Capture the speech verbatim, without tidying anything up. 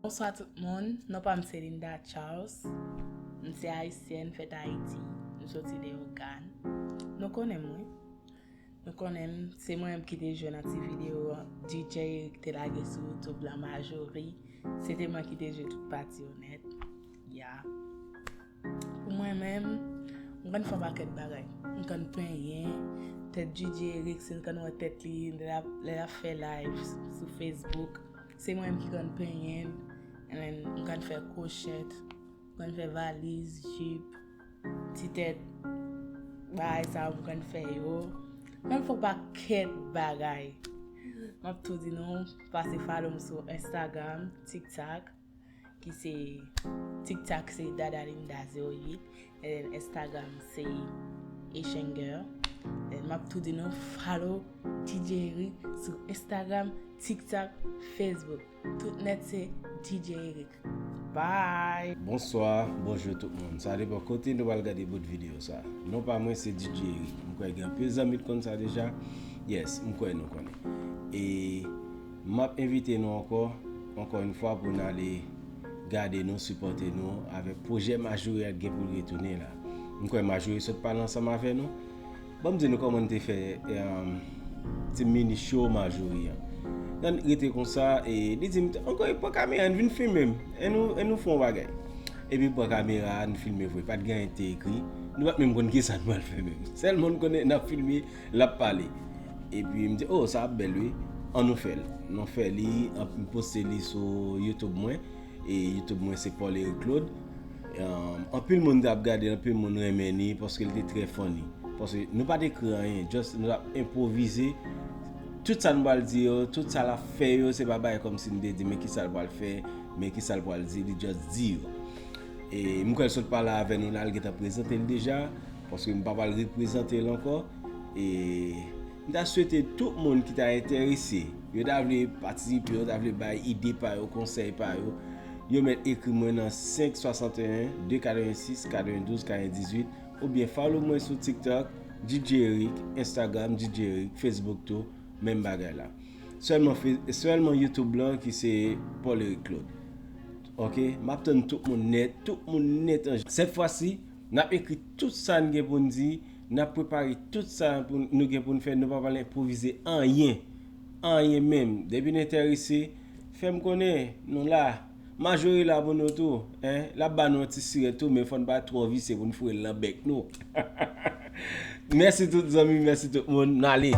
Bonswa tout moun, non pa m se Linda Charles. M se ayisyèn, fèt Ayiti. M soti Leyogàn. Nou konnen m, wi. Nou konnen m, se mwen menm ki te jwe nan ti videyo D J Eric te lage sou YouTube la, Majori. Se te mwen ki te jwe tout pati yo nèt. Ya. Pou mwen menm, m konn fè yon pakèt bagay. M konn penyen, tèt D J Eric, si n konn wè tèt li, lè l ap, lè l ap fè live sou Facebook. Se mwen menm ki konn penyen l, and then m konn fè kwochèt, m konn fè valiz, jip, ti tèt, bagay sa yo m konn fè yo. M konn fè yon pakèt bagay. M ap tou di nou, pase follow m sou Instagram, TikTok, ki se TikTok se Dada Linda zewo uit, and Instagram se Asian Girl. And m ap tou di nou follow D J Eric sou Instagram, TikTok, Facebook. Tout nèt se D J Eric. Bye! Bonswa, bonjou tout moun. Sa depann kote nou pral gade bout videyo sa. Non pa mwen se D J Eric. M kwè gen anpil zanmi t konn sa deja. Yes, m kwè nou konnen. E m ap envite nou ankò, ankò yon fwa pou n ale gade nou, sipòte nou avèk pwojè Majori a k gen pou l retounen la. M kwè Majori sot pale ansanm avè nou. Ban m di nou kòman n te fè, em, ti mini show Majori an. Nan rete konsa, e li di m, "Ankò, e pran kamera, n vin filme m. E nou, e nou fè yon bagay." Epi pran kamera, n filme vre. Pa t gen anyen te ekri. Nou pa t menm konn kisa n pral fè menm. Sèlman n konnen n ap filme, l ap pale. Epi m di, "Oh, sa ap bèl, wi. An nou fè l." Nou fè li, an, m poste li sou YouTube mwen. E YouTube mwen se Paul Eric Claude. Em, anpil moun t ap gade, anpil moun renmen li paske li te trè funny. Paske nou pa t ekri anyen, just nou t ap enpwovize. Tout sa nou pral di yo, tout sa l ap fè yo, se pa bagay kòmsi n te di, men kisa l pral fè, men kisa l pral di, li just di yo. E m kwè l sot pale avè nou la, l gentan prezante l deja, paske m pa pral reprezante l ankò. E m ta swete tout moun ki ta enterese, yo ta vle patisipe, yo ta vle bay ide pa yo, konsèy pa yo, yo mèt ekri mwen nan senk swasanteyen, de katrevensis, katrevendouz, katrevendizuit, oubyen follow mwen sou TikTok, D J Eric, Instagram, D J Eric, Facebook tou, menm bagay la. Sèlman fe-, sèlman YouTube lan ki se Paul Eric Claude. Ok, m ap tann tout moun nèt, tout moun nèt an. Sèt fwa si, n ap ekri tout sa n gen pou n di, n ap prepare tout sa pou n, nou gen pou n fè, nou pa pral enpwovize anyen. Anyen menm. Depi n enterese, fè m konnen, nou la. Majori la pou nou tou, en. L ap ba nou yon ti sirèt tou, men fò n pa twò visye pou n foure l nan bèk nou. Mèsi tout zanmi, mèsi tout moun. N ale.